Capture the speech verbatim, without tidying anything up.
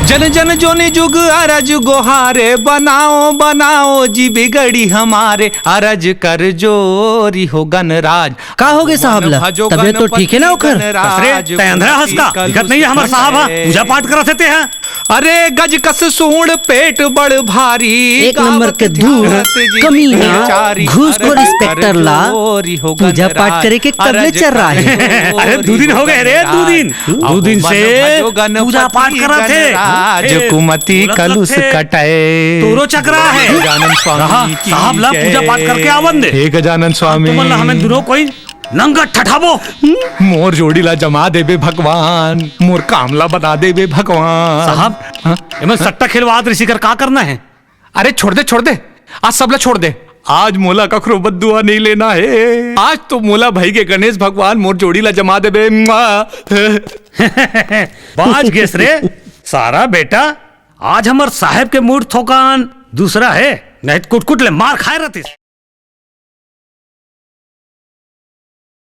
जन जन जोनी जुग अरज गोहारे, बनाओ बनाओ जी बिगड़ी हमारे, अरज कर जोरी हो गणराज। का हो गे साहब ला? तबियत तो ठीक है ना ओखर? अरे, तै अंधरा हस का? दिखत नहीं है हमर साहब हा? पूजा पाठ करत हे ते हा? अरे गज कस सूंड पेट बड़ भारी, एक नंबर के धूल, कमीना, घूसखोर इंस्पेक्टर ला पूजा पाठ करे के कब ले चल रहा है? अरे दू दिन हो गए रे, दू दिन। दू दिन से पूजा पाठ करत हे। राजकुमति कलुष कटय। तोरो चकरा है। गजानन स्वामी की साहब ला पूजा पाठ करके आवन दे। हे गजानन स्वामी। तुमन ला हमें दुनो कोई नंगा ठठाबो। मोर जोड़ी ला जमा देबे भगवान, मोर काम ला बना देबे भगवान। साहब, हाँ? एमन सट्टा खेलवात रिसी कर का करना है? अरे छोड़ दे, छोड़ दे, आज सबला छोड़ दे। आज मोला कखरो बद्दुआ नहीं लेना है। आज तो मोला भई के गणेश भगवान मोर जोड़ी ला जमा देबे। मुआ। बाज गेस रे सारा बेटा, आज हमर साहेब के मूड थोकान दूसरा है, नहीं तो कुटकुट ले मार खाए रहतीस।